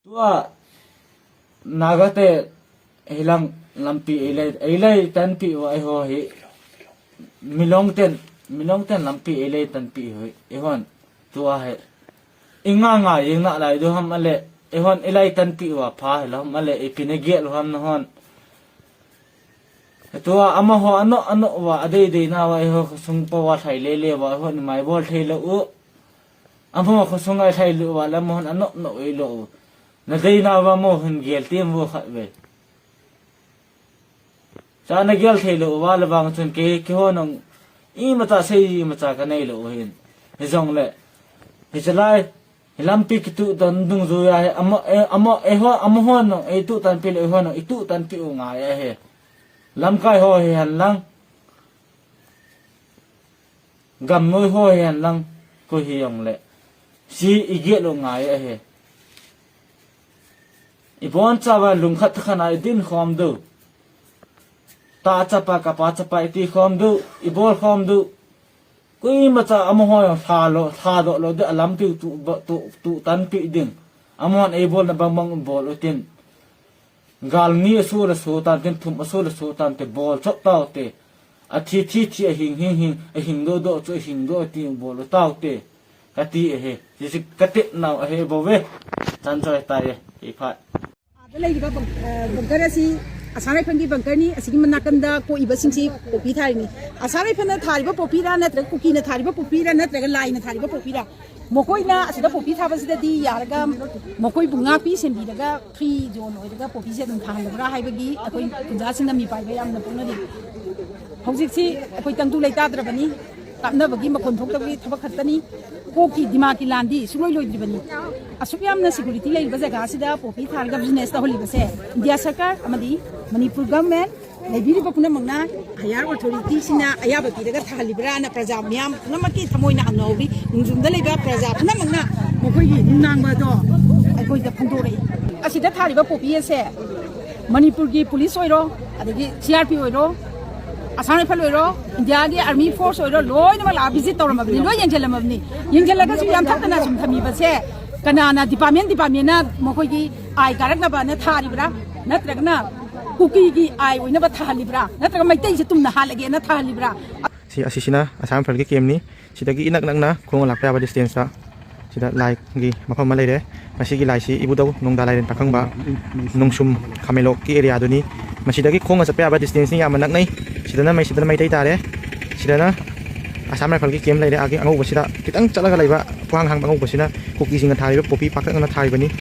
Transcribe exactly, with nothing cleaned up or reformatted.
Tua Naga te hilang lampi eilei, eilei tanpi wa eiho hi. Milong ten, Milong ten lampi eilei tanpi hui. Eihon tua he. Inga nga yeng na lai du ham ale. Eihon eilei tanpi wa pha hi lam ale, ipine giat lu ham na hon. Tua amaho ano ano wa adei dei na wa eiho khosung pa wa thai le le wa eihon mai bol thei lo u. Amaho khosung ai thai lo wa lam hon ano no ei lo u. Na dei na wa mo hun gial tim wo khat ve. Cha na gial thei lo wa le bang chun ke, ke ho nong i ma cha sei i ma cha ka nei lo hin. Hi jong le. Hi cha lai. Hi lampi ki tu tan dung zu ya he. Amo, e, amo, e ho, amo ho nong, e tu tan pi lo, e ho nong, i tu tan pi u ngai a he. Lamkai ho hi han lang. Gam noi ho hi han lang. Ko hi jong le. Si i giat lo ngai a he. I bon cha wa lung khat khan ai din khom du. Ta cha pa ka pa cha pa i ti khom du. I bol khom du. Kui ma cha amo ho jong tha lo, tha do lo de alam pi tu, tu, tu tan pi ding. Amo hon ei bol na bang bang bol u tin. Gal ni asu la su tan tin, thum asu la su tan te bol chop tau te. A thi thi thi a hing hing hing, a hing do do chu a hing do ti bol u tau te. Ka ti a he, ti si ka ti nau a he bo ve. Chan choi tai e, i phat. ꯑꯥꯗ ꯂꯩꯔꯤꯕ ꯕꯪ-, ꯑ, bunker ꯑꯁꯤ ꯑꯁꯥꯝ ꯔꯥꯏꯐꯜꯒꯤ ꯕꯪꯀꯔꯅꯤ꯫ ꯑꯁꯤꯒꯤ ꯅꯥꯀꯟꯗ ꯀꯣꯛꯏꯕꯁꯤꯡꯁꯤ poppy ꯊꯥꯔꯤꯅꯤ꯫ Assam ꯔꯥꯏꯐꯜꯅ ꯊꯥꯔꯤꯕ ꯄꯣꯄꯤꯔꯥ ꯅꯠꯇ꯭ꯔꯒ ꯀꯨꯀꯤꯅ ꯊꯥꯔꯤꯕ ꯄꯣꯄꯤꯔꯥ ꯅꯠꯇ꯭ꯔꯒ ꯂꯥꯏꯅ ꯊꯥꯔꯤꯕ ꯄꯣꯄꯤꯔꯥ? ꯃꯈꯣꯏꯅ ꯑꯁꯤꯗ ꯄꯣꯄꯤ ꯊꯥꯕꯁꯤꯗꯗꯤ ꯌꯥꯔꯒ ꯃꯈꯣꯏꯕꯨ ꯉꯥꯛꯄꯤ ꯁꯦꯟꯕꯤꯔꯒ ꯐ꯭ꯔꯤ ꯖꯣꯟ ꯑꯣꯏꯔꯒ ꯄꯣꯄꯤꯁꯦ ꯑꯗꯨꯝ ꯊꯥꯍꯜꯂꯕ꯭ꯔꯥ ꯍꯥꯏꯕꯒꯤ ꯑꯩꯈꯣꯏ ꯈꯨꯟꯖꯥꯁꯤꯡꯅ ꯃꯤꯄꯥꯏꯕ ꯌꯥꯝꯅ ꯄꯣꯛꯅꯔꯤ꯫ ꯍꯧꯖꯤꯛꯁꯤ ꯑꯩꯈꯣꯏ ꯇꯪꯗꯨ ꯂꯩꯇꯥꯗ꯭ꯔꯕꯅꯤ꯫ ꯀꯥꯞꯅꯕꯒꯤ ꯃꯈꯣꯟ ꯊꯣꯛꯇꯕꯒꯤ ꯊꯕꯛ ꯈꯛꯇꯅꯤ꯫ ꯀꯣꯛꯀꯤ ꯗꯤꯃꯥꯀꯤ ꯂꯥꯟꯗꯤ ꯁꯨꯡꯂꯣꯏ ꯂꯣꯏꯗ꯭ꯔꯤꯕꯅꯤ꯫ ꯑꯁꯨꯛ ꯌꯥꯝꯅ ꯁꯦꯀ꯭ꯌꯨꯔꯤꯇꯤ ꯂꯩꯔꯤꯕ ꯖꯒꯥ ꯑꯁꯤꯗ ꯄꯣꯄꯤ ꯊꯥꯔꯒ ꯕꯤꯖꯤꯅꯦꯁ ꯇꯧꯍꯜꯂꯤꯕꯁꯦ ꯏꯟꯗꯤꯌꯥ ꯁꯔꯀꯥꯔ ꯑꯃꯗꯤ ꯃꯅꯤꯄꯨꯔ ꯒꯚꯔꯟꯃꯦꯟꯠ, ꯂꯩꯕꯤꯔꯤꯕ ꯄꯨꯝꯅꯃꯛꯅ ꯍꯥꯌꯔ ꯑꯣꯊꯣꯔꯤꯇꯤꯁꯤꯅ ꯑꯌꯥꯕ ꯄꯤꯔꯒ ꯊꯥꯍꯜꯂꯤꯕ꯭ꯔꯥꯅ ꯄ꯭ꯔꯖꯥ ꯃꯤꯌꯥꯝ ꯄꯨꯝꯅꯃꯛꯀꯤ ꯊꯃꯣꯏꯅ ꯍꯪꯅꯍꯧꯔꯤ꯫ ꯅꯣꯡꯖꯨꯝꯗ ꯂꯩꯕ ꯄ꯭ꯔꯖꯥ ꯄꯨꯝꯅꯃꯛꯅ ꯃꯈꯣꯏꯒꯤ ꯅꯨꯡꯅꯥꯡꯕ ꯑꯗꯣ ꯑꯩꯈꯣꯏꯗ ꯐꯣꯡꯗꯣꯔꯛꯏ꯫ ꯑꯁꯤꯗ ꯊꯥꯔꯤꯕ ꯄꯣꯄꯤ ꯑꯁꯦ ꯃꯅꯤꯄꯨꯔꯒꯤ ꯄꯨꯂꯤꯁ ꯑꯣꯏꯔꯣ, ꯑꯗꯒꯤ ꯁꯤ ꯑꯥꯔ ꯄꯤ ꯑꯣꯏꯔꯣ, ꯑꯁꯥꯝ ꯔꯥꯏꯐꯜ ꯑꯣꯏꯔꯣ, ꯏꯟꯗꯤꯌꯥꯒꯤ ꯑꯥꯔꯃꯤ ꯐꯣꯔꯁ ꯑꯣꯏꯔꯣ, ꯂꯣꯏꯅꯃꯛ ꯂꯥꯛꯑ ꯚꯤꯖꯤꯠ ꯇꯧꯔꯝꯃꯕꯅꯤ, ꯂꯣꯏ ꯌꯦꯡꯁꯤꯜꯂꯝꯃꯕꯅꯤ꯫ ꯌꯦꯡꯁꯤꯜꯂꯒꯁꯨ ꯌꯥꯟꯊꯠꯇꯅ ꯁꯨꯝ ꯊꯝꯃꯤꯕꯁꯦ ꯀꯅꯥꯅ ꯗꯤꯄꯥꯔꯠꯃꯦꯟ ꯗꯤꯄꯥꯔꯠꯃꯦꯟꯅ ꯃꯈꯣꯏꯒꯤ ꯑꯥꯏ ꯀꯥꯔꯛꯅꯕꯅ ꯊꯥꯔꯤꯕ꯭ꯔꯥ? ꯅꯠꯇ꯭ꯔꯒꯅ ꯀꯨꯀꯤꯒꯤ ꯑꯥꯏ ꯑꯣꯏꯅꯕ ꯊꯥꯍꯜꯂꯤꯕ꯭ꯔꯥ? ꯅꯠꯇ꯭ꯔꯒ ꯃꯩꯇꯩꯁꯦ ꯇꯨꯝꯅ ꯍꯥꯠꯂꯒꯦꯅ ꯊꯥꯍꯜꯂꯤꯕ꯭ꯔꯥ? ꯁꯤ, ꯑꯁꯤꯁꯤꯅ ꯑꯁꯥꯝ ꯔꯥꯏꯐꯜꯒꯤ ꯀꯦꯝꯅꯤ꯫ ꯁꯤꯗꯒꯤ ꯏꯅꯛ ꯅꯛꯅ ꯈꯣꯡꯅ ꯂꯥꯛꯄ ꯌꯥꯕ ꯗꯤꯁꯇꯦꯟꯁꯇ ꯁꯤꯗ ꯂꯥꯏꯒꯤ ꯃꯐꯝ ꯑꯃ ꯂꯩꯔꯦ꯫ ꯃꯁꯤꯒꯤ ꯂꯥꯏꯁꯤ ꯏꯕꯨꯙꯧ ꯅꯣꯡꯗꯥ ꯂꯥꯏꯔꯦꯟ ꯄꯥꯈꯪꯕ, ꯅꯣꯡꯁꯨꯝ ꯈꯥꯃꯦꯟꯂꯣꯛꯀꯤ ꯑꯦꯔꯤꯌꯥꯗꯨꯅꯤ꯫ ꯃꯁꯤꯗꯒꯤ ꯈꯣꯡꯅ ꯆꯠꯄ ꯌꯥꯕ ꯗꯤꯁꯇꯦꯟꯁꯅꯤ, ꯌꯥꯝꯅ ꯅꯛꯅꯩ꯫ ꯁꯤꯗꯅ ꯃꯩ-, ꯁꯤꯗꯅ ꯃꯩꯇꯩ ꯇꯥꯔꯦ꯫ ꯁꯤꯗꯅ ꯑꯁꯥꯝ ꯔꯥꯏꯐꯜꯒꯤ ꯀꯦꯝ ꯂꯩꯔꯦ꯫ ꯑꯥꯒꯤ ꯑꯉꯧꯕꯁꯤꯗ ꯈꯤꯇꯪ ꯆꯠꯂꯒ ꯂꯩꯕ ꯈ꯭ꯋꯥꯡ ꯍꯥꯡꯕ ꯑꯉꯧꯕꯁꯤꯅ ꯀꯨꯀꯤꯁꯤꯡꯅ ꯊꯥꯔꯤꯕ ꯄꯣꯄꯤ ꯄꯥꯛꯇꯛꯅꯅ ꯊꯥꯔꯤꯕꯅꯤ꯫